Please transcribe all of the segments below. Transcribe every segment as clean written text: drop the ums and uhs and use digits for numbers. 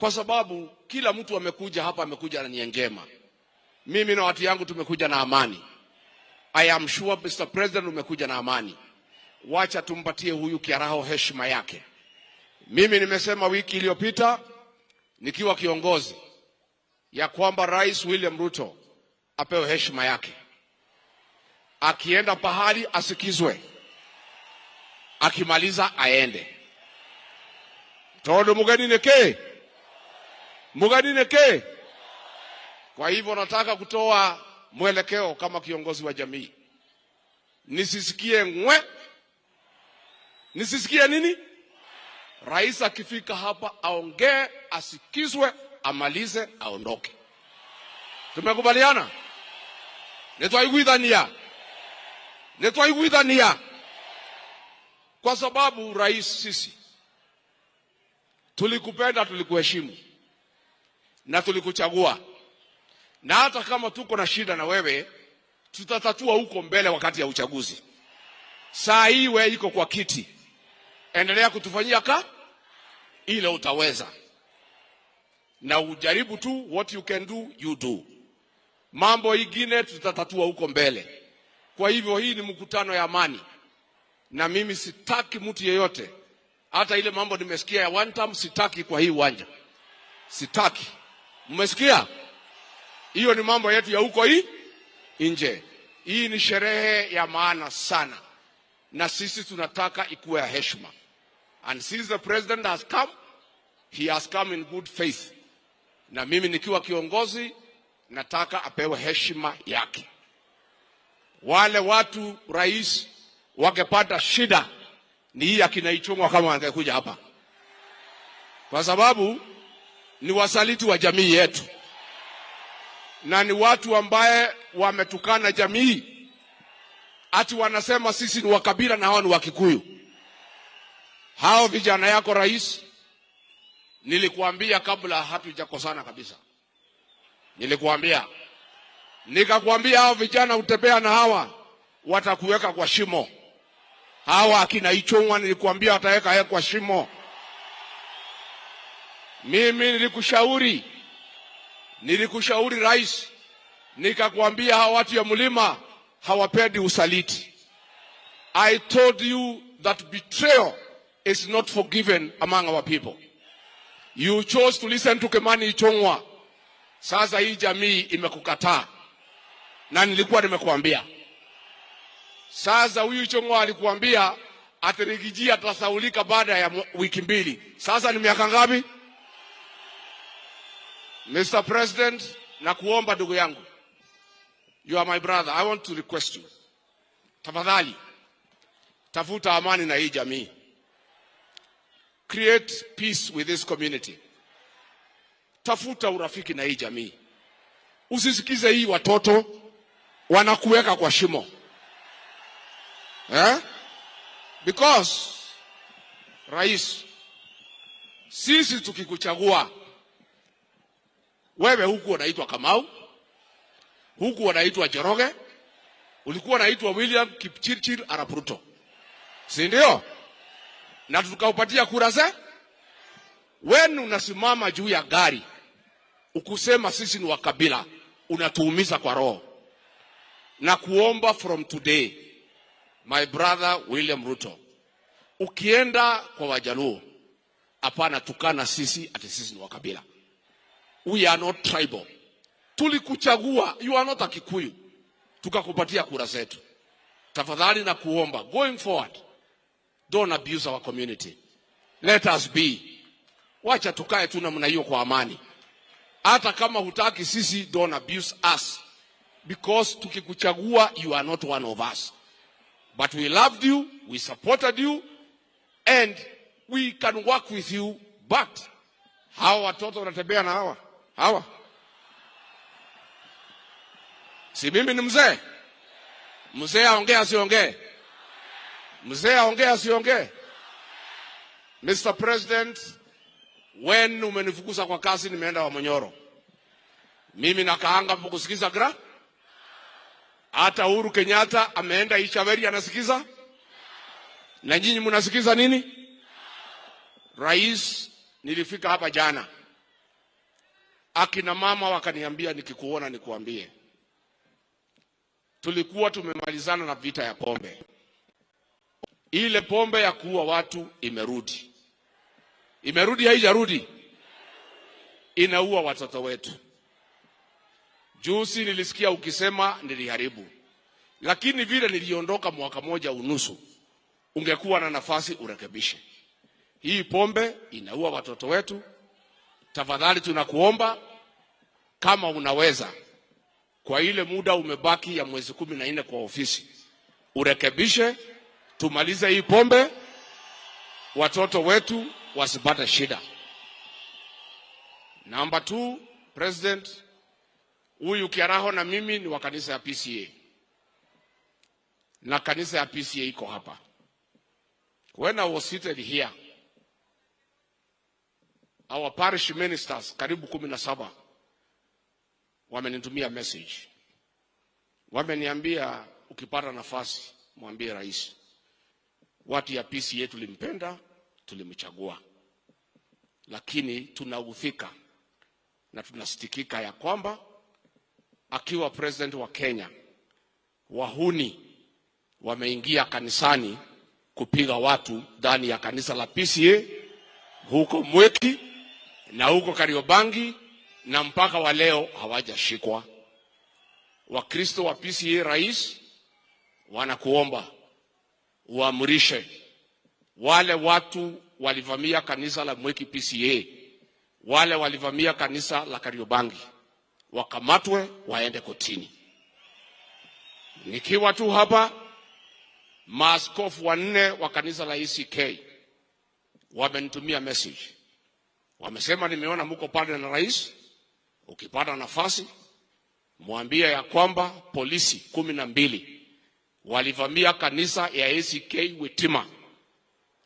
Kwa sababu kila mtu amekuja hapa, amekuja na nia njema. Mimi na watu yangu tumekuja na amani. I am sure, Mr. President, umekuja na amani. Wacha tumpatie huyu Kiaraho heshima yake. Mimi nimesema wiki iliyopita nikiwa kiongozi ya kwamba Rais William Ruto apewe heshima yake. Akienda pahali asikizwe, akimaliza aende. Tondu mugeni neke, mugeni neke. Kwa hivyo nataka kutoa mwelekeo kama kiongozi wa jamii, nisisikie ngwe, nisisikie nini. Rais akifika hapa aongee, asikizwe, amalize, aondoke. Tumekubaliana? Nitwaiguithania, nitwaiguithania. Kwa sababu rais, sisi tulikupenda, tulikuheshimu na tulikuchagua, na hata kama tuko na shida na wewe tutatatua huko mbele wakati ya uchaguzi. Saa hii wewe iko kwa kiti, endelea kutufanyia ka ile utaweza, na ujaribu tu, what you can do you do. Mambo ingine tutatatua huko mbele. Kwa hivyo hii ni mkutano ya amani, na mimi sitaki mtu yeyote, hata ile mambo nimesikia ya one term sitaki kwa hii uwanja, sitaki. Mmesikia? Hiyo ni mambo yetu ya huko hii nje. Hii ni sherehe ya maana sana, na sisi tunataka ikuwe ya heshima. And since the president has come, he has come in good faith. Na mimi nikiwa kiongozi nataka apewe heshima yake. Wale watu rais wangepata shida ni hii akina Ichung'wa kama wangekuja hapa, kwa sababu ni wasaliti wa jamii yetu na ni watu ambaye wametukana jamii, ati wanasema sisi ni wakabila na hao ni Wakikuyu. Hao vijana yako rais, nilikuambia kabla hatujakosana kabisa, nilikuambia, nikakwambia hao vijana utembea na hawa watakuweka kwa shimo. Hawa akina Ichung'wa nilikuambia wataweka yeye kwa shimo. Mimi nilikushauri rais, nikakwambia hawa watu ya mlima hawapendi usaliti. I told you that betrayal is not forgiven among our people. You chose to listen to Kimani Ichung'wa. Sasa hii jamii imekukataa, na nilikuwa nimekuambia. Sasa huyu Ichung'wa alikuambia ati Riggy G atasaulika baada ya wiki mbili. Sasa ni miaka ngapi? Mr. President, nakuomba ndugu yangu, you are my brother, I want to request you, tafadhali tafuta amani na hii jamii. Create peace with this community. Tafuta urafiki na hii jamii. Usisikize hii watoto wanakuweka kwa shimo. Eh? Because rais, sisi tukikuchagua wewe, huku unaitwa Kamau, huku unaitwa Njoroge, ulikuwa unaitwa William Kipchirchir Arap Ruto, si ndio? Na tukaupatia kura ze. Wewe unasimama juu ya gari ukusema sisi ni wakabila, unatuumiza kwa roho. Na kuomba from today, my brother William Ruto, ukienda kwa Wajaluo, hapana tukana sisi ati sisi ni wakabila. We are not tribal. Tulikuchagua, you are not a Kikuyu, tukakupatia kura zetu. Tafadhali na kuomba, going forward, don't abuse our community. Let us be. Wacha tukae tu namna hiyo kwa amani. Hata kama hutaki sisi, don't abuse us. Because tukikuchagua, you are not one of us. But we loved you, we supported you, and we can work with you. But hawa watoto wanatembea na hawa hawa, si mimi ni mzee? Mzee aongee asiongee? Mzee aongee asiongee? Mr. President, when umenifukuza kwa kazi nimeenda Wamunyoro, mimi nakaanga kusikiza gra. Hata Uhuru Kenyatta ameenda Ichaweri anasikiza, na nyinyi mnasikiza nini? Rais, nilifika hapa jana. Akina mama wakaniambia nikikuona nikuambie. Tulikuwa tumemalizana na vita ya pombe. Ile pombe ya kuua watu imerudi. Imerudi, haijarudi? Inaua watoto wetu. Juzi nilisikia ukisema niliharibu. Lakini vile niliondoka mwaka moja unusu, ungekuwa na nafasi urekebishe. Hii pombe inaua watoto wetu. Tafadhali tunakuomba kama unaweza, kwa ile muda umebaki ya mwezi 14 kwa ofisi, urekebishe, tumalize hii pombe, watoto wetu wasipate shida. Number 2, President, huyu Kiaraho na mimi ni wa kanisa ya PCA. Na kanisa ya PCA iko hapa. When I was seated here, our parish ministers karibu 17 wamenitumia message. Wameniambia ukipata nafasi mwambie rais, watu ya PCA tulimpenda, tulimchagua. Lakini tunaudhika na tunasitikika ya kwamba akiwa president wa Kenya, wahuni wameingia kanisani kupiga watu ndani ya kanisa la PCA huko Mweki na huko Kariobangi, na mpaka wa leo hawajashikwa. Wakristo wa PCA, rais, wanakuomba uamrishe wale watu walivamia kanisa la Mweki PCA, wale walivamia kanisa la Kariobangi, wakamatwe waende kotini. Nikiwa tu hapa, maaskofu 4 wa kanisa la ECK wamenitumia message. Wamesema nimeona mko pale na rais, ukipata nafasi mwambie ya kwamba polisi 12 walivamia kanisa ya ACK Witima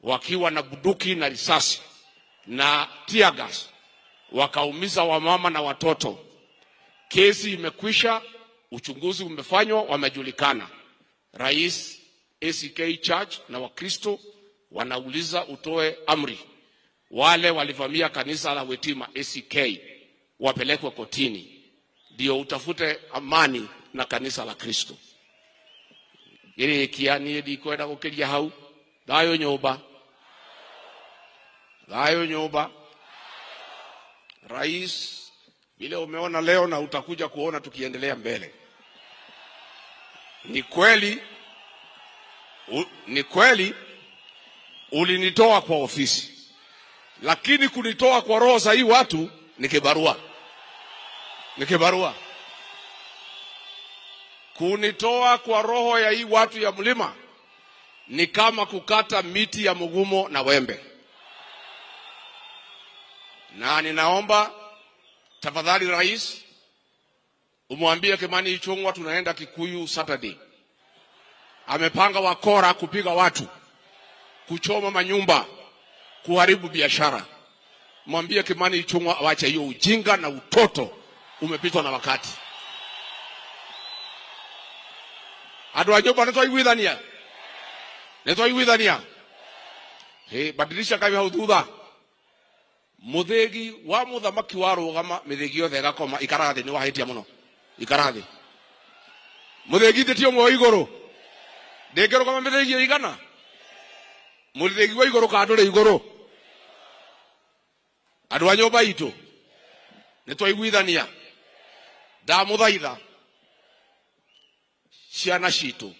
wakiwa na bunduki na risasi na tear gas, wakaumiza wamama na watoto. Kesi imekwisha, uchunguzi umefanywa, wamejulikana. Rais, ACK Church na Wakristo wanauliza utoe amri wale walivamia kanisa la Witima ACK wapelekwe kotini, ndio utafute amani na kanisa la Kristo. Girikia ni ndikwenda gukiria hau. Thayo nyumba, thayo nyumba. Rais, vile umeona leo na utakuja kuona tukiendelea mbele, ni kweli ulinitoa kwa ofisi, lakini kunitoa kwa roho za hii watu ni kibarua. Ni kibarua. Kunitoa kwa roho ya hii watu ya mlima ni kama kukata miti ya mugumo na wembe. Na ninaomba tafadhali rais, umwambie Kimani Ichung'wa tunaenda Kikuyu Saturday. Amepanga wakora kupiga watu, kuchoma manyumba, kuharibu biashara. Mwambie Kimani Ichung'wa awache hiyo ujinga na utoto, umepitwa na wakati. Andu a nyumba nitwaiguithania? Nitwaiguithania? Hey, badilisha kabi hau thutha. Muthegi wa muthamaki wa rugama mithegi yothe ĩgakoma. Ikara thĩ, nĩ wahĩtia mũno. Ikara thĩ. Muthegi thĩ ti ũmwe wa igũrũ. Ndĩngĩrũgama mĩthegi ĩigana? Muthegi wa igũrũ kana ndũrĩ igũrũ? Andũ a nyũmba itũ nĩtwaiguithania. Ndamũthaitha ciana citũ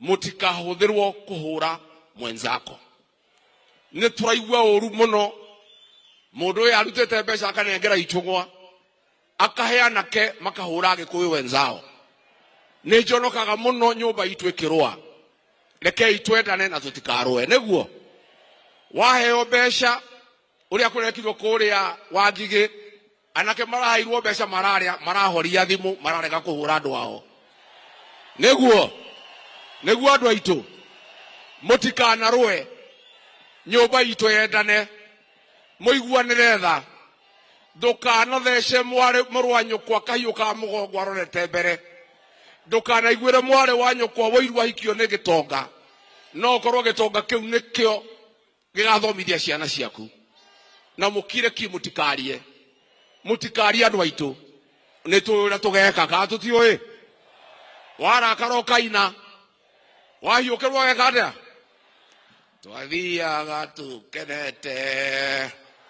mũtikahũthĩrwo kũhũra mwenzako. Nĩ tũraigua ũru mũno. Mũndũ ũyũ arutĩte mbeca akanengera Ichung'wa, akahe anake makahũra Agĩkũyũ wenzao. Nĩ njonokaga mũno nyũmba itũ ĩkĩrũa. Rekei twendane na tũtikarũe. Nĩguo waheo mbeca ũrĩa kũrekirwo kũrĩa Wangigĩ, anake maraheirwo mbeca mararĩa, marahoria thimũ, mararega kũhũra andũ ao. Nĩguo, nĩguo andũ aitũ mũtikanarũe, nyũmba itũ yendane, mũiguanĩre tha. Ndũkanathece mũrũ wa nyũkwa kahiũ ka mũgongo arorete mbere. Ndũkanaiguĩre mwarĩ wa nyũkwa wũiru ahikio nĩ gĩtonga, no ũkorwo gĩtonga kĩu nĩkĩo gĩgathomithia ciana ciaku. Na mũkire ki, mũtikarie, Mutikaria andu aitu. Ni tũĩ ũrĩa tũgeka kana tũtiũĩ. Warakara ũkaina. Wahiũkĩrwo ũgeka atĩa? Twathiaga tũkenete,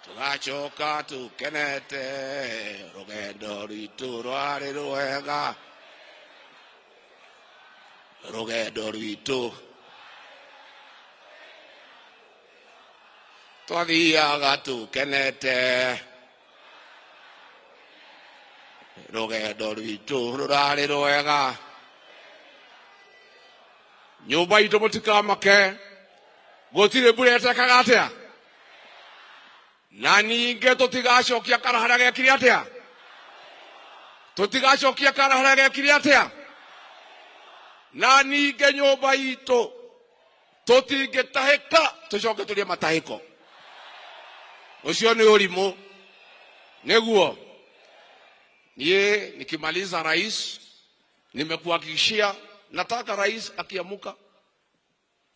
tũgacoka tũkenete, rũgendo rwitũ rwarĩ rwega, rũgendo rwitũ. Twathiaga tũkenete, rũgendo rwitũ rũrarĩ rwega. Nyũmba itũ mũtikamake, gũtirĩ mbura ĩtekaga atĩa? Na ningĩ tũtigacokia kara harĩa gekire atĩa? Tũtigacokia kara harĩa gekire atĩa? Na ningĩ nyũmba itũ tũtingĩtahĩka tũcoke tũrĩe matahĩko. Ũcio nĩ ũrimũ. Nĩguo niĩ nikimaliza rais, nimekuhakikishia nataka rais akiamuka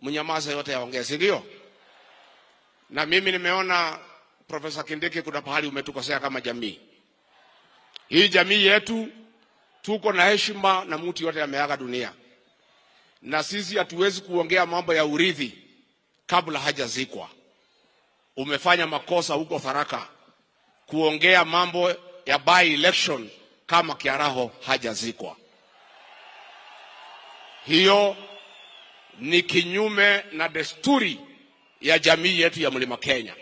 mnyamaze yote yaongee, si ndio? Na mimi nimeona Profesa Kindiki kuna pahali umetukosea kama jamii. Hii jamii yetu tuko na heshima na mtu yote ameaga dunia. Na sisi hatuwezi kuongea mambo ya urithi kabla hajazikwa. Umefanya makosa huko Tharaka kuongea mambo ya by election kama Kiaraho hajazikwa. Hiyo ni kinyume na desturi ya jamii yetu ya Mlima Kenya.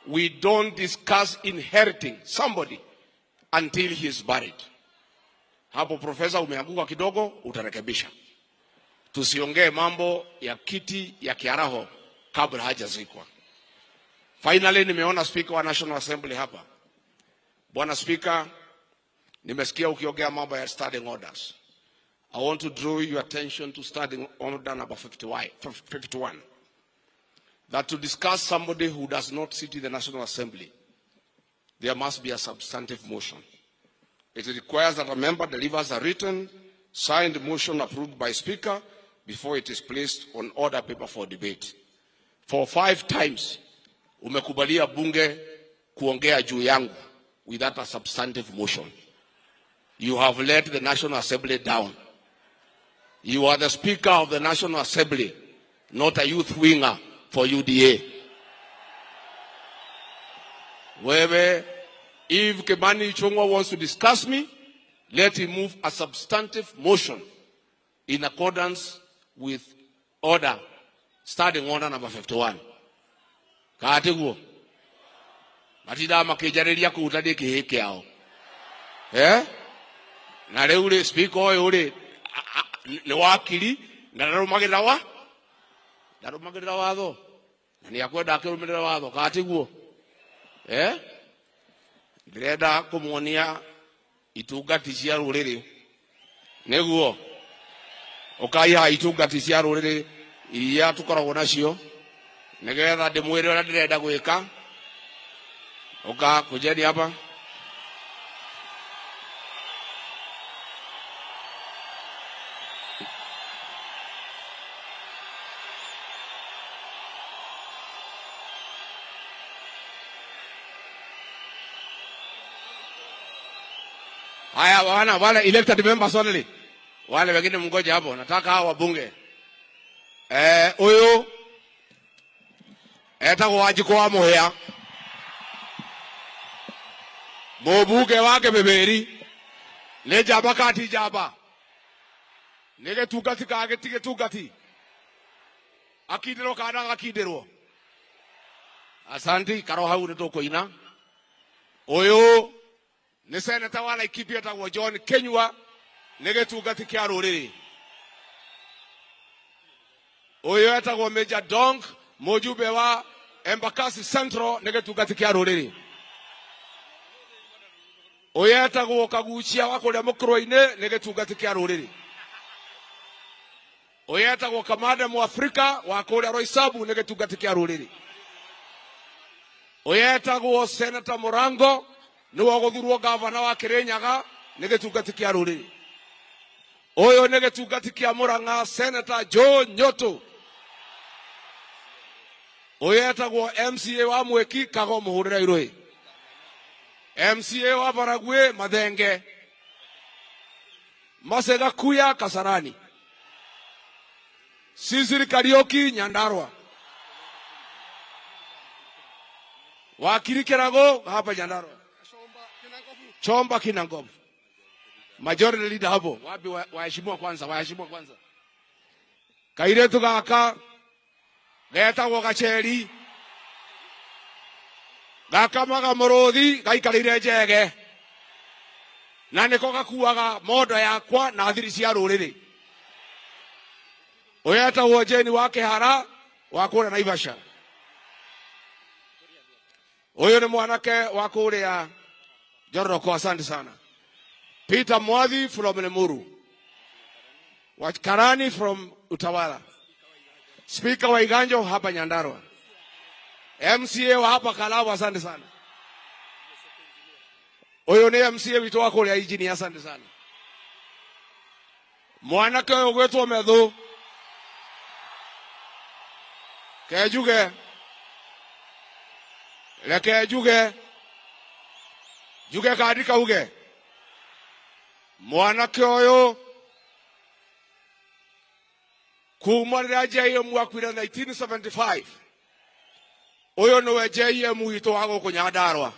We don't discuss inheriting somebody until he is buried. Hapo profesa umeanguka kidogo, utarekebisha. Tusiongee mambo ya kiti ya Kiaraho kabla hajazikwa. Finally, nimeona speaker wa National Assembly hapa. Bwana Speaker, nimesikia ukiongea mambo ya standing orders. I want to draw your attention to standing order number 51. That to discuss somebody who does not sit in the National Assembly, there must be a substantive motion. It requires that a member delivers a written, signed motion approved by Speaker before it is placed on order paper for debate. For 5 times, umekubalia bunge kuongea juu yangu without a substantive motion. You have let the National Assembly down. You are the Speaker of the National Assembly, not a youth winger for UDA. Wewe, if Kimani Ichung'wah wants to discuss me, let him move a substantive motion in accordance with order, starting order number 51. Kaatiguo. Matinda makĩnjarĩria kũu ta ndĩ kĩhĩ kĩao. Eh? Na rĩu rĩ, speaker ũyũ rĩ, nĩ wakiri na ndarũmagĩrĩra wa? Ndarũmagĩrĩra watho. Na nĩ akwenda akĩrũmĩrĩra watho, kaatiguo? Eh? Ndĩrenda kũmuonia itungati cia rũrĩrĩ. Nĩguo. Ũkaiha itungati cia rũrĩrĩ iria tũkoragwo nacio, nĩgetha ndĩmwĩre ũrĩa ndĩrenda gwĩka. Oka, kujeni hapa. Haya wana wale elected members only. Wale wengine mngoje hapo, nataka hao wabunge. Huyu etagwo Wanjikũ wa Mũhĩa. Mũmbunge wa Kĩmĩmĩri. Nĩ njamba kana ti njamba? Nĩ gĩtungati kana ti gĩtungati? Akindĩrwo kana ndagakindĩrwo? Asanti, karo hau nĩ tũkũina. Ũyũ nĩ seneta wa Laikipia etagwo John Kinyua, nĩ gĩtungati kĩa rũrĩrĩ. Ũyũ etagwo Major Donk, mũjumbe wa Embakasi Central, nĩ gĩtungati kĩa rũrĩrĩ. Ũyũ etagwo Kaguchia wa kũrĩa Mũkũrwe-inĩ, nĩ gĩtungati kĩa rũrĩrĩ. Ũyũ etagwo Kamande Mũafrika wa kũrĩa Roysambu, nĩ gĩtungati kĩa rũrĩrĩ. Ũyũ etagwo Senator Murango, nĩwe ũgũthurwo gavana wa Kirinyaga, nĩ gĩtungati kĩa rũrĩrĩ. Ũyũ nĩ gĩtungati kĩa Murang'a, Senator Joe Nyoto. Ũyũ etagwo MCA wa Mwiki, Kago mũhũrĩre irũĩ. MCA wa Baragwe Mathenge, Masega Kuya Kasarani, Sisiri Karioki Nyandarua, Wakiri Kerago hapa Nyandarua, Chomba Kinangovu. Majority leader hapo. Wapi waheshimiwa kwanza, waheshimiwa kwanza. Kairetu gaka getagwo Gacheri, gakamaga muruthi gaikarire njege, na niko gakuaga mondo yakwa na thiri cia ruriri. Uyu etagwo Jane wa Kihara wa kuria Naivasha. Uyu ni mwanake wa kuria Njoroko, asante sana. Peter Mwathi from Limuru, Wakarani from Utawala, Speaker wa Iganjo hapa Nyandarua, MCA wa hapa Kalawa, asante sana. Uyu ni MCA witu wa kuria Injini, asante sana. Mwanake uyu gwitwo Methu Kejuge, reke njuge, njuge kandi kauge. Mwanake uyu kuma riria JM akuire 1975, uyu niwe JM witũ wa gũkũ Nyandarua,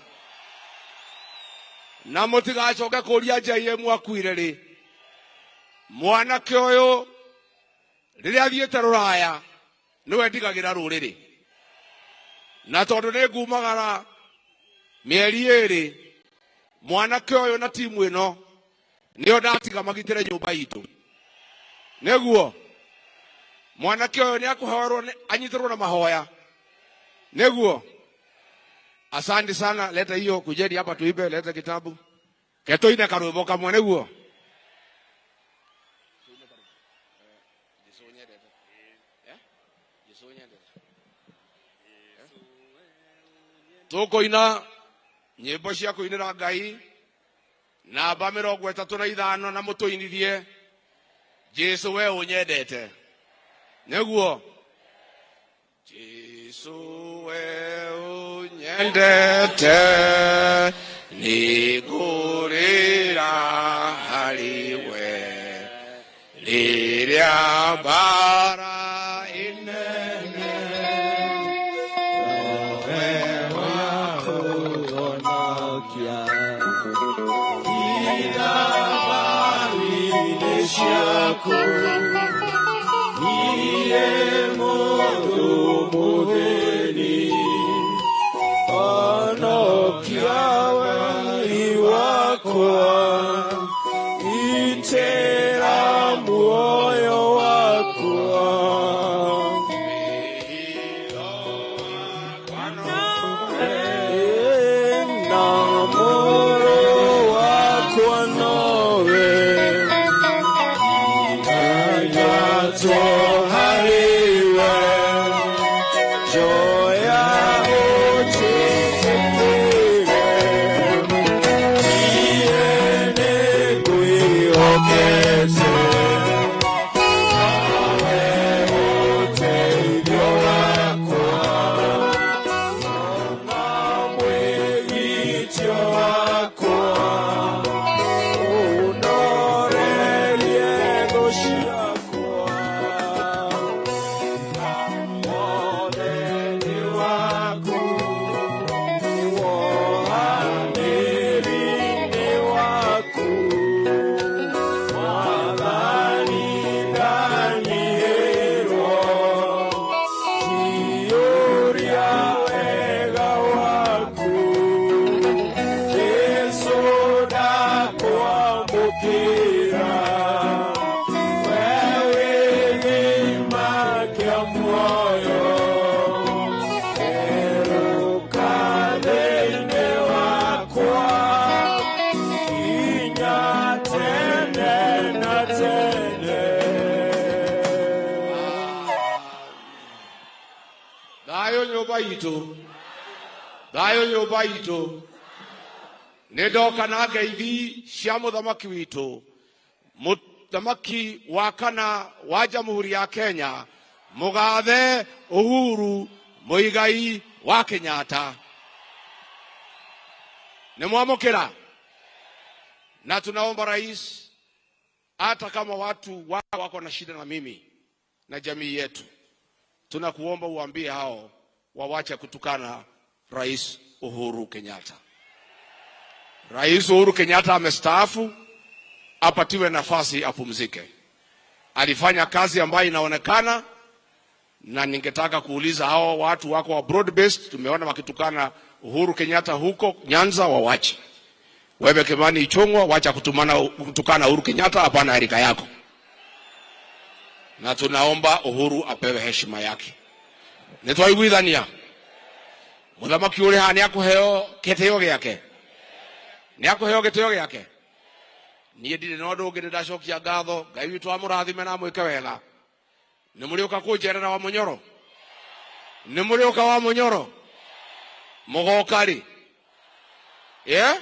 na mũtigacoke kũria JM akuire rĩ. Mwanake uyu riria athiĩte rũraya niwe ndigagĩra rũrĩrĩ, na tondũ nĩ ngumagara mĩeri ĩrĩ, mwanake uyu na timu ĩno nĩo ndatiga magitĩre nyũmba itũ. Nĩguo mwanake uyu nĩakũhoerwo, anyitĩrwo na mahoya. Nĩguo. Asante sana. Leta hiyo kujeni hapa tuibe, leta kitabu ketoine karwimbo kamwe. Nĩguo. Tũkũina nyĩmbo cia kũinĩra Ngai namba 35 na mũtũinithie Jesu we ũnyendete. Nĩguo. Jesu we ũnyendete, nĩngũrĩra harĩ we rĩrĩa mbara inene, we wakũhonokia ithabarĩ ciaku, niĩ mũndũ mũthĩni, honokia wei wakwa, itĩra muoyo wakwa. Na mũrũ wakwa nowe, ngatwo harĩ we, njoya ũnjĩtĩkĩre, niĩ nĩngwĩhokete, nawe ũteithio wakwa, na mwĩgitio wakwa, ũnorerie thũ ciakwa. Wothe nĩ waku, wohanĩri nĩ waku, Mwathani ndanyihĩrwo, kĩũria wega waku, Jesũ ndakwamũkĩra, we wĩ gĩima kĩa muoyo, erũka thĩinĩ wakwa, nginya tene na tene. Thayũ nyũmba itũ, thayũ nyũmba itũ. Nĩ ndoka na ngeithi cia mũthamaki witũ, mũthamaki wa kana wa Jamhuri ya Kenya, mũgathe Uhuru Muigai wa Kenyatta. Nĩ mwamũkĩra? Na tunaomba rais, hata kama watu wao wako na shida na mimi na jamii yetu, tunakuomba uambie hao wawache kutukana Rais Uhuru Kenyatta. Rais Uhuru Kenyatta amestaafu, apatiwe nafasi apumzike. Alifanya kazi ambayo inaonekana, na ningetaka kuuliza hao watu wako wa broad based, tumeona wakitukana Uhuru Kenyatta huko Nyanza, wawache. Wewe Kimani Ichung'wa, wacha kutukana Uhuru Kenyatta, hapana rika yako. Na tunaomba Uhuru apewe heshima yake. Nitwaiguithania muthamaki uri haha niakuheo gitio giake, niakuheo gitio giake. Niĩ ndirĩ na ũndũ ũngĩ, nĩndacokia ngatho. Ngai witũ amũrathime na amwĩke wega. Nĩ mũrĩũka kũnjerera wa Mũnyoro? Nĩ mũrĩũka wa Mũnyoro? Mũgoka rĩ? Ĩ?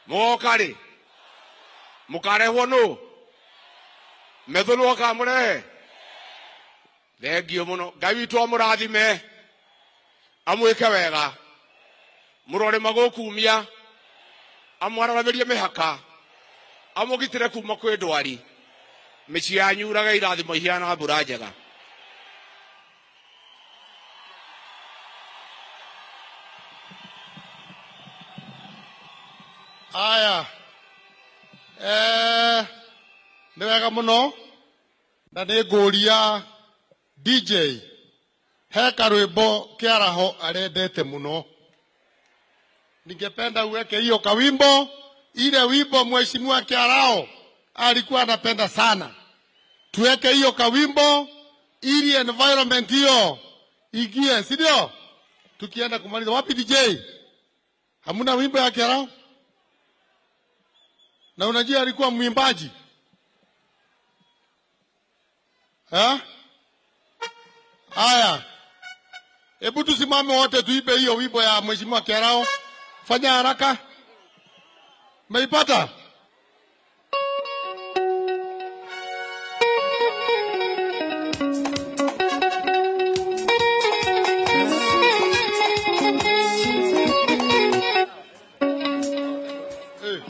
Mũgoka rĩ? Mũkarehwo nũ? Methũnũ akamũrehe? Thengio mũno. Ngai witũ amũrathime, amwĩke wega, mũrore magũkumia, amwararamĩrie mĩhaka, amũgitĩre kuma kwĩ ndwari, mĩciĩ yanyu uraga irathimo ihiana mbura njega. Aya, nĩ wega mũno, na nĩ ngũria DJ he karwĩmbo Kĩaraho arendete mũno. Ningependa uweke hiyo kawimbo, ile wimbo mheshimiwa Kĩaraho alikuwa anapenda sana. Tuweke hiyo kawimbo ili environment hiyo ingie, si ndio? Tukienda kumaliza. Wapi DJ? Hamuna wimbo ya Kĩaraho? Na unajua alikuwa mwimbaji. Ha? Haya. Hebu tusimame wote tuipe hiyo wimbo ya mheshimiwa Kĩaraho. Fanya haraka. Umeipata? Hey.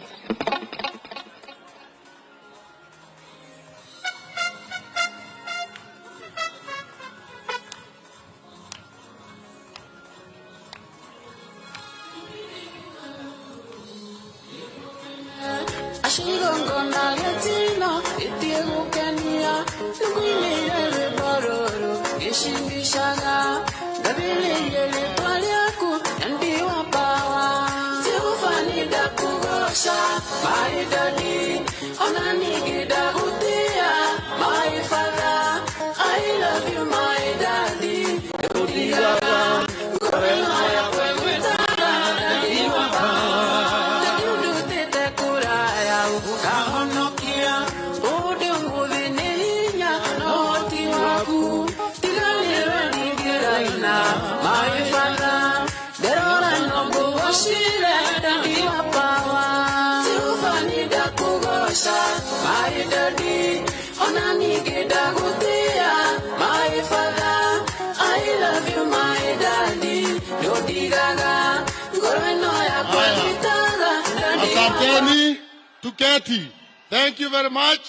Asanteni, tuketi. Thank you very much.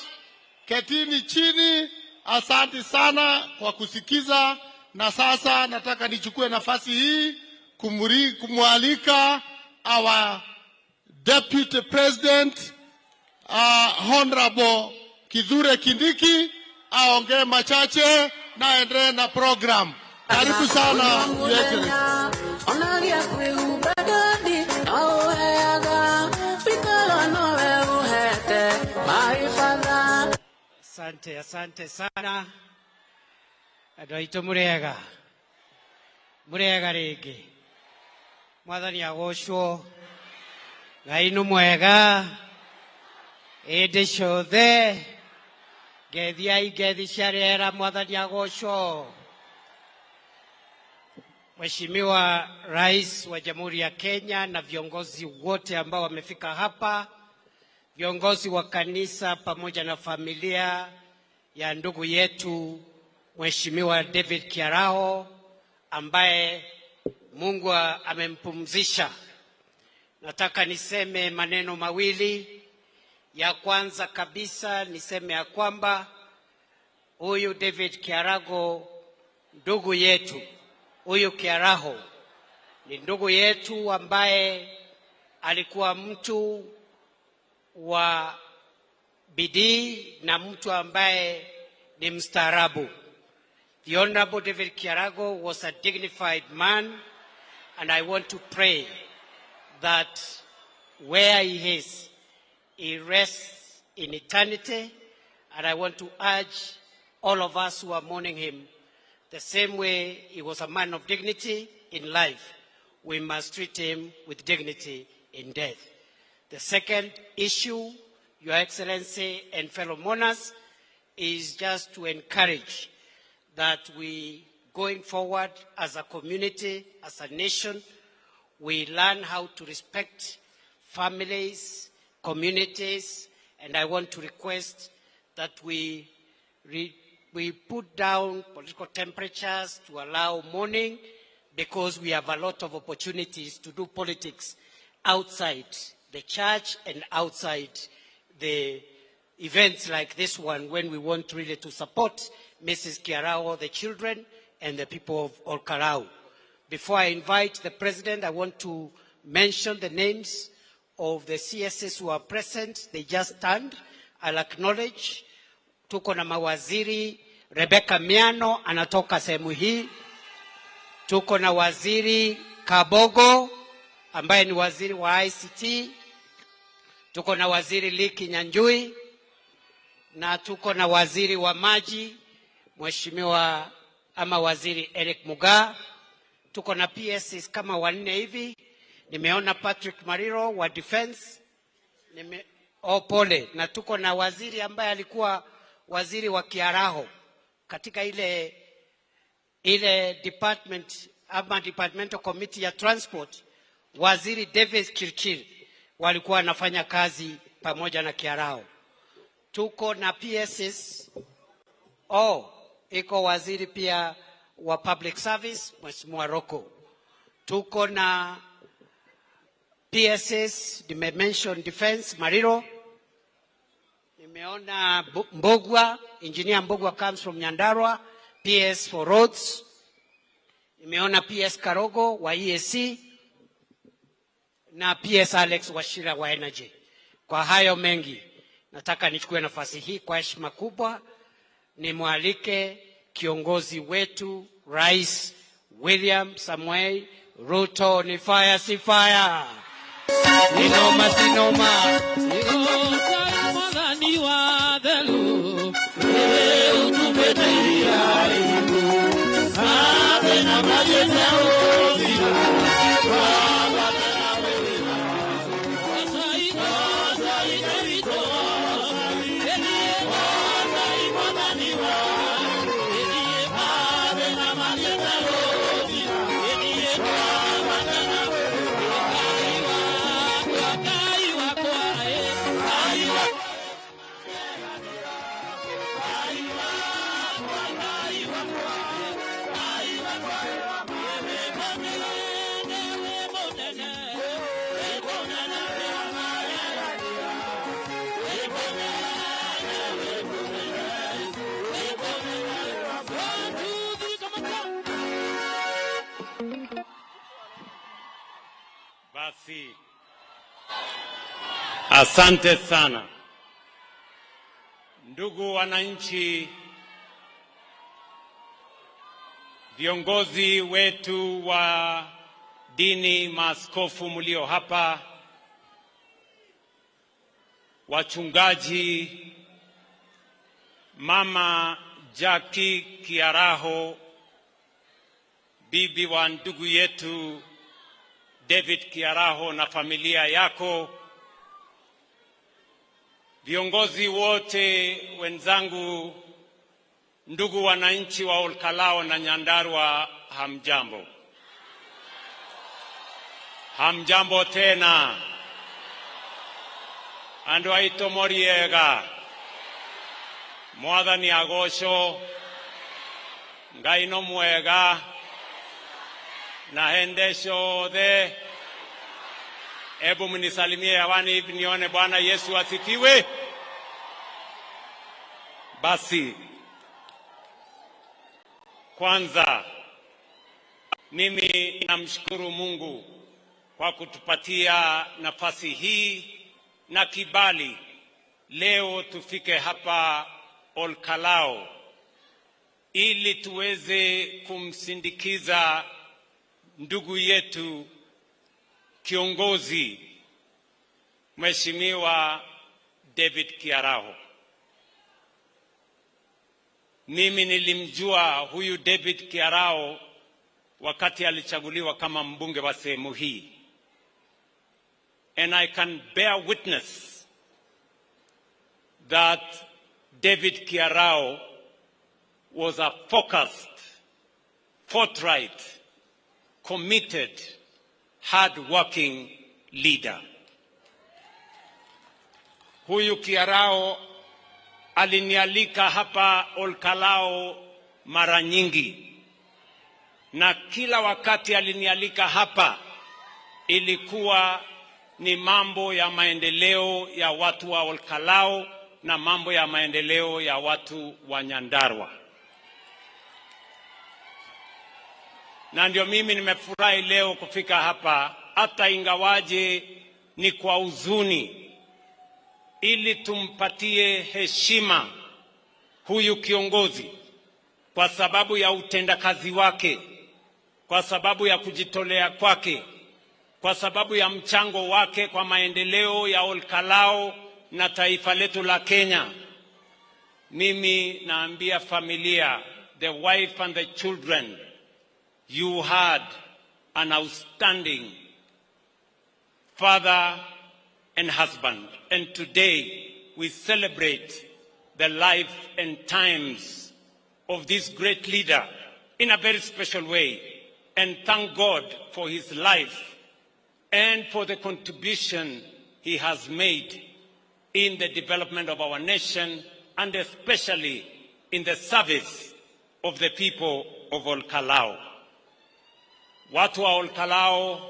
Ketini chini. Asante sana kwa kusikiza. Na sasa nataka nichukue nafasi hii kumwalika our Deputy President, Honorable Kithure Kindiki aongee machache na aendelee na program. Karibu sana, Your Excellency. Asante, asante sana. Andũ aitũ mũrĩega, mũrĩega rĩngĩ. Mwathani agocwo. Ngai nĩ mwega ĩndĩ ciothe. Ngethiai ngethi cia rĩera, Mwathani agocwo. Mheshimiwa Rais wa Jamhuri ya Kenya na viongozi wote ambao wamefika hapa, viongozi wa kanisa pamoja na familia ya ndugu yetu Mheshimiwa David Kiaraho ambaye Mungu amempumzisha. Nataka niseme maneno mawili. Ya kwanza kabisa niseme ya kwamba huyu David Kiarago ndugu yetu, huyu Kiaraho ni ndugu yetu ambaye alikuwa mtu wa bidii na mtu ambaye ni mstaarabu. The Honorable David Kiarago was a dignified man, and I want to pray that where he is, he rests in eternity, and I want to urge all of us who are mourning him, the same way he was a man of dignity in life, we must treat him with dignity in death. The second issue, Your Excellency and fellow mourners, is just to encourage that we, going forward as a community, as a nation, we learn how to respect families, communities, and I want to request that we put down political temperatures to allow mourning, because we have a lot of opportunities to do politics outside the church and outside the events like this one, when we want really to support Mrs. Kiaraho, the children, and the people of Olkalou. Before I invite the president, I want to mention the names of the CSs who are present. They just stand. I'll acknowledge. Tuko na mawaziri Rebecca Miano anatoka sehemu hii. Tuko na waziri Kabogo ambaye ni waziri wa ICT. Tuko na waziri Liki Nyanjui, na tuko na waziri wa maji Mheshimiwa ama waziri Eric Mugaa. Tuko na PSs kama wanne hivi. Nimeona Patrick Mariro wa Defense. Pole. Na tuko na waziri ambaye alikuwa waziri wa Kiaraho katika ile department ama departmental committee ya transport, waziri Davis Chirchir, walikuwa wanafanya kazi pamoja na Kiaraho. Tuko na PSs. Iko waziri pia wa public service Mheshimiwa Roko. Tuko na PSS, nime mention Defense Mariro. Nimeona Mbogwa, Engineer Mbogwa comes from Nyandarua, PS for roads. Nimeona PS Karogo wa EAC na PS Alex Wachira wa Energy. Kwa hayo mengi, nataka nichukue nafasi hii kwa heshima kubwa nimwalike kiongozi wetu Rais William Samuel Ruto. Ni fire si fire, ni noma si noma. Basi, asante sana ndugu wananchi, viongozi wetu wa dini, maaskofu mlio hapa, wachungaji, Mama Jackie Kiaraho, bibi wa ndugu yetu David Kiaraho na familia yako, viongozi wote wenzangu, ndugu wananchi wa Olkalou na Nyandarua, hamjambo. Hamjambo tena. Andu aito moriega. Mwathani agocwo, Ngai no mwega, na hende ciothe. Hebu mnisalimie hewani hivi nione. Bwana Yesu asifiwe. Basi kwanza mimi namshukuru Mungu kwa kutupatia nafasi hii na kibali leo tufike hapa Olkalou ili tuweze kumsindikiza ndugu yetu kiongozi Mheshimiwa David Kiaraho. Mimi nilimjua huyu David Kiaraho wakati alichaguliwa kama mbunge wa sehemu hii. And I can bear witness that David Kiaraho was a focused, forthright, committed, hard-working leader. Huyu Kiaraho alinialika hapa Olkalou mara nyingi, na kila wakati alinialika hapa ilikuwa ni mambo ya maendeleo ya watu wa Olkalou na mambo ya maendeleo ya watu wa Nyandarua. Na ndio mimi nimefurahi leo kufika hapa, hata ingawaje ni kwa huzuni, ili tumpatie heshima huyu kiongozi kwa sababu ya utendakazi wake, kwa sababu ya kujitolea kwake, kwa sababu ya mchango wake kwa maendeleo ya Olkalou na taifa letu la Kenya. Mimi naambia familia, the wife and the children, you had an outstanding father and husband. And today we celebrate the life and times of this great leader in a very special way, and thank God for his life and for the contribution he has made in the development of our nation and especially in the service of the people of Olkalou. Watu wa Olkalou,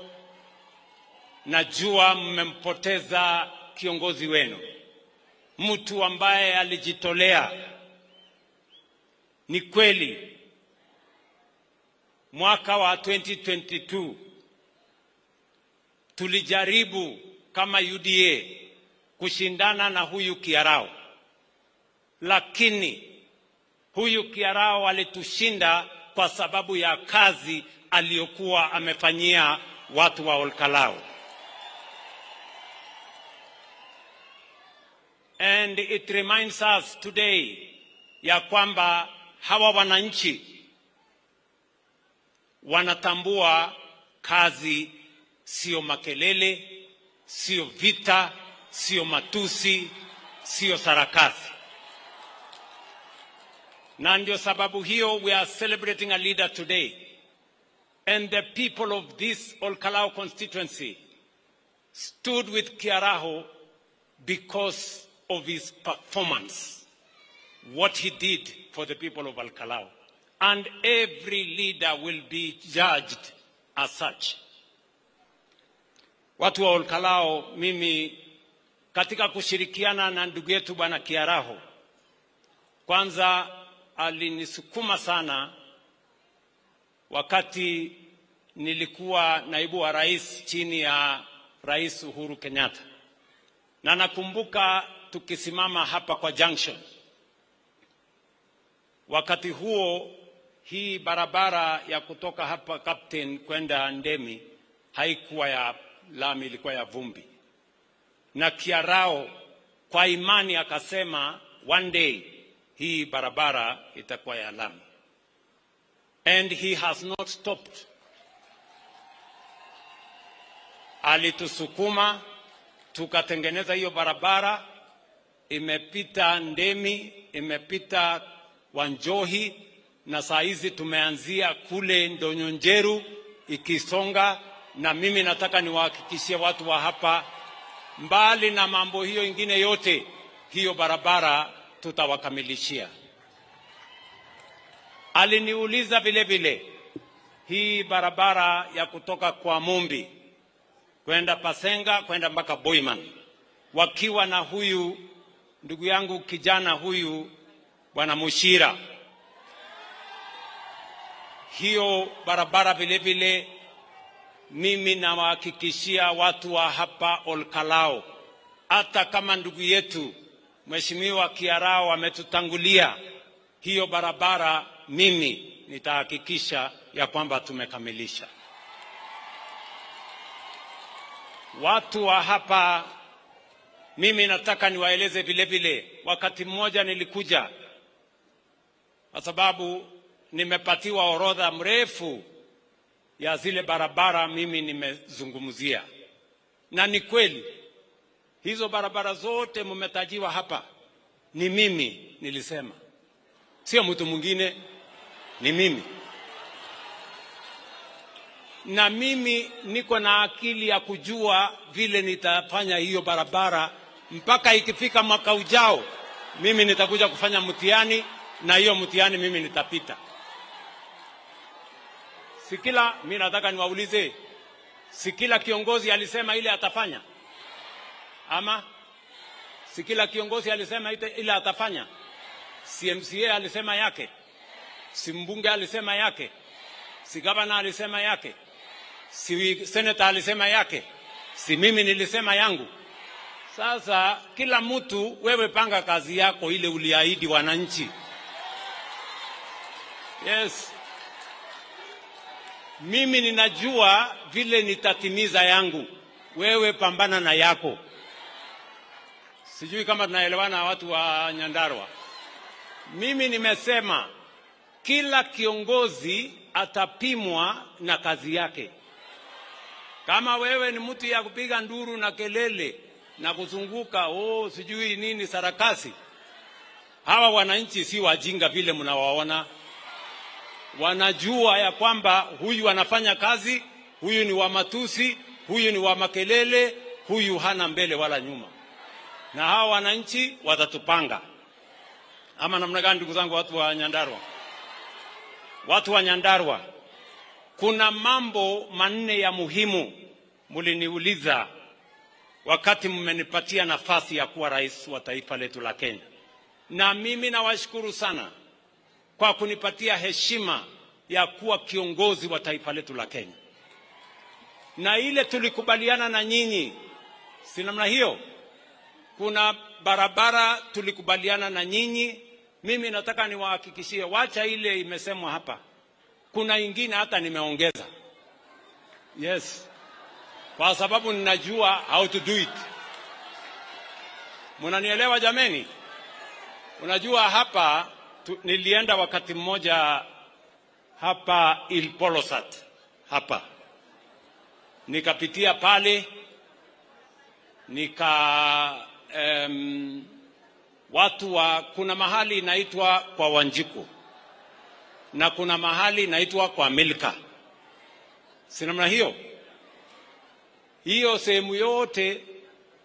najua mmempoteza kiongozi wenu, mtu ambaye alijitolea. Ni kweli mwaka wa 2022 tulijaribu kama UDA kushindana na huyu Kiaraho, lakini huyu Kiaraho alitushinda kwa sababu ya kazi aliyokuwa amefanyia watu wa Olkalou. And it reminds us today ya kwamba hawa wananchi wanatambua kazi sio makelele, sio vita, sio matusi, sio sarakasi. Na ndio sababu hiyo we are celebrating a leader today. And the people of this Olkalou constituency stood with Kiaraho because of his performance, what he did for the people of Olkalou. And every leader will be judged as such. Watu wa Olkalou, mimi katika kushirikiana na ndugu yetu Bwana Kiaraho, kwanza alinisukuma sana wakati nilikuwa naibu wa rais chini ya Rais Uhuru Kenyatta. Na nakumbuka tukisimama hapa kwa junction. Wakati huo hii barabara ya kutoka hapa Captain kwenda Ndemi haikuwa ya lami, ilikuwa ya vumbi. Na Kiaraho kwa imani akasema one day hii barabara itakuwa ya lami. And he has not stopped. Alitusukuma tukatengeneza hiyo barabara, imepita Ndemi, imepita Wanjohi, na saa hizi tumeanzia kule Ndonyonjeru ikisonga. Na mimi nataka niwahakikishie watu wa hapa, mbali na mambo hiyo ingine yote, hiyo barabara tutawakamilishia. Aliniuliza vile vile hii barabara ya kutoka kwa Mumbi kwenda Pasenga, kwenda mpaka Boiman, wakiwa na huyu ndugu yangu kijana huyu Bwana Mushira. Hiyo barabara vile vile mimi nawahakikishia watu wa hapa Olkalao, hata kama ndugu yetu Mheshimiwa Kiarao ametutangulia, hiyo barabara mimi nitahakikisha ya kwamba tumekamilisha. Watu wa hapa mimi nataka niwaeleze vile vile, wakati mmoja nilikuja kwa sababu nimepatiwa orodha mrefu ya zile barabara mimi nimezungumzia, na ni kweli hizo barabara zote mmetajiwa hapa ni mimi nilisema, sio mtu mwingine, ni mimi. Na mimi niko na akili ya kujua vile nitafanya hiyo barabara mpaka ikifika mwaka ujao mimi nitakuja kufanya mtihani, na hiyo mtihani mimi nitapita. Sikila, mimi nataka niwaulize, sikila kiongozi alisema ile atafanya? Ama sikila kiongozi alisema ile atafanya? Si MCA alisema yake, si mbunge alisema yake, si gavana alisema yake, si senator alisema yake, si mimi nilisema yangu. Sasa kila mtu, wewe panga kazi yako ile uliahidi wananchi. Yes. Mimi ninajua vile nitatimiza yangu, wewe pambana na yako. Sijui kama tunaelewana watu wa Nyandarua. Mimi nimesema kila kiongozi atapimwa na kazi yake. Kama wewe ni mtu ya kupiga nduru na kelele na kuzunguka, oh sijui nini sarakasi, hawa wananchi si wajinga vile mnawaona. Wanajua ya kwamba huyu anafanya kazi, huyu ni wa matusi, huyu ni wa makelele, huyu hana mbele wala nyuma. Na hawa wananchi watatupanga. Ama namna gani ndugu zangu watu wa Nyandarua? Watu wa Nyandarua, kuna mambo manne ya muhimu mliniuliza wakati mmenipatia nafasi ya kuwa rais wa taifa letu la Kenya. Na mimi nawashukuru sana kwa kunipatia heshima ya kuwa kiongozi wa taifa letu la Kenya. Na ile tulikubaliana na nyinyi, si namna hiyo? Kuna barabara tulikubaliana na nyinyi. Mimi nataka niwahakikishie, wacha ile imesemwa hapa, kuna ingine hata nimeongeza. Yes, kwa sababu ninajua how to do it. Mnanielewa jameni? Unajua hapa nilienda wakati mmoja hapa Ilpolosat hapa, nikapitia pale, nika watu wa, kuna mahali inaitwa kwa Wanjiku na kuna mahali inaitwa kwa Milka, si namna hiyo? Hiyo sehemu yote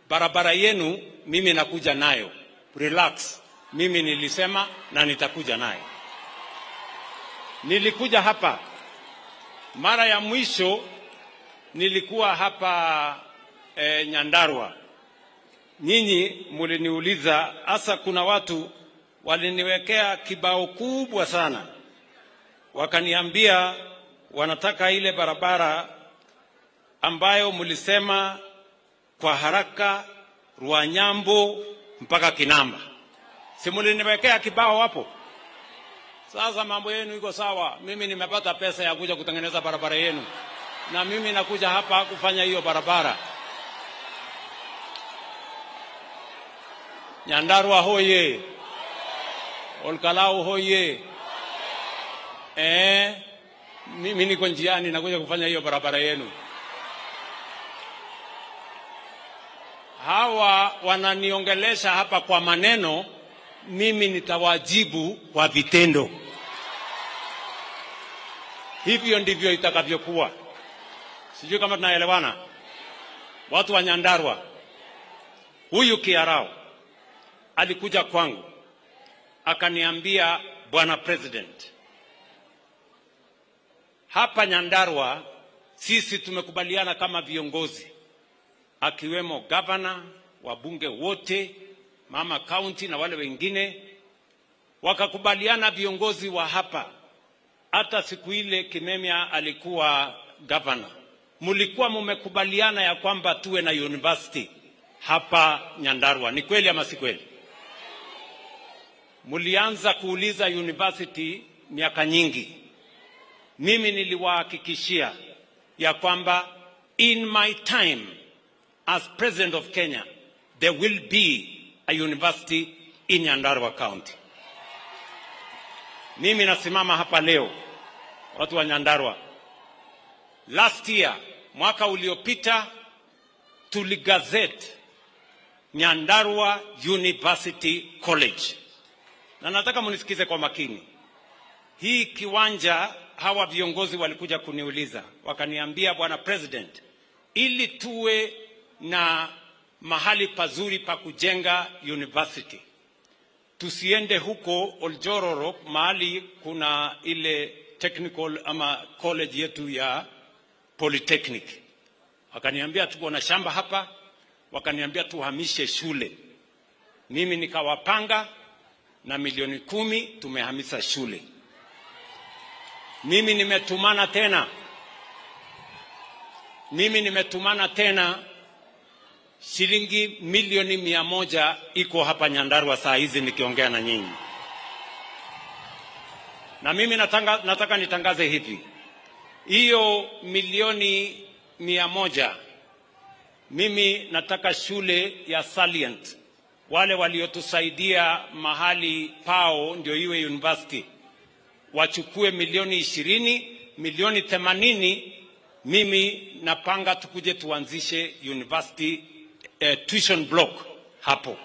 barabara yenu mimi nakuja nayo. Relax, mimi nilisema na nitakuja nayo. Nilikuja hapa mara ya mwisho, nilikuwa hapa Nyandarua. Nyinyi mliniuliza, hasa kuna watu waliniwekea kibao kubwa sana, wakaniambia wanataka ile barabara ambayo mlisema kwa haraka Ruanyambo mpaka Kinamba. Si mliniwekea kibao hapo? Sasa mambo yenu iko sawa, mimi nimepata pesa ya kuja kutengeneza barabara yenu, na mimi nakuja hapa kufanya hiyo barabara. Nyandarua hoye, Olkalau hoye. Mimi niko njiani nakuja kufanya hiyo barabara yenu. Hawa wananiongelesha hapa kwa maneno, mimi nitawajibu kwa vitendo. Hivyo ndivyo itakavyokuwa. Sijui kama tunaelewana. Watu wa Nyandarua, huyu Kiarao alikuja kwangu akaniambia, Bwana President, hapa Nyandarua sisi tumekubaliana kama viongozi akiwemo gavana, wabunge wote, mama county na wale wengine, wakakubaliana viongozi wa hapa. Hata siku ile Kimemia alikuwa gavana, mlikuwa mumekubaliana ya kwamba tuwe na university hapa Nyandarua. Ni kweli ama si kweli? Mlianza kuuliza university miaka nyingi. Mimi niliwahakikishia ya kwamba in my time as president of Kenya there will be a university in Nyandarua County. Mimi nasimama hapa leo, watu wa Nyandarua. Last year, mwaka uliopita, tuligazette Nyandarua University College, na nataka munisikize kwa makini. Hii kiwanja, hawa viongozi walikuja kuniuliza, wakaniambia, "Bwana President, ili tuwe na mahali pazuri pa kujenga university, tusiende huko Oljororok mahali kuna ile technical ama college yetu ya polytechnic." Wakaniambia tuko na shamba hapa, wakaniambia tuhamishe shule. Mimi nikawapanga na milioni 10 tumehamisha shule. Mimi nimetumana tena, mimi nimetumana tena shilingi milioni 100 iko hapa Nyandarua saa hizi nikiongea na nyinyi. Na mimi nataka nitangaze hivi, hiyo milioni 100 mimi nataka shule ya Salient, wale waliotusaidia mahali pao ndio iwe university, wachukue milioni 20, milioni 80 mimi napanga tukuje tuanzishe university tuition block hapo.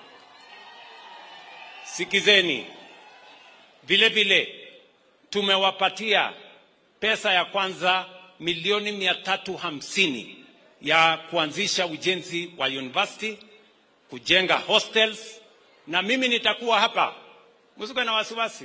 Sikizeni, vile vile tumewapatia pesa ya kwanza milioni 350 ya kuanzisha ujenzi wa university, kujenga hostels, na mimi nitakuwa hapa, msikuwe na wasiwasi.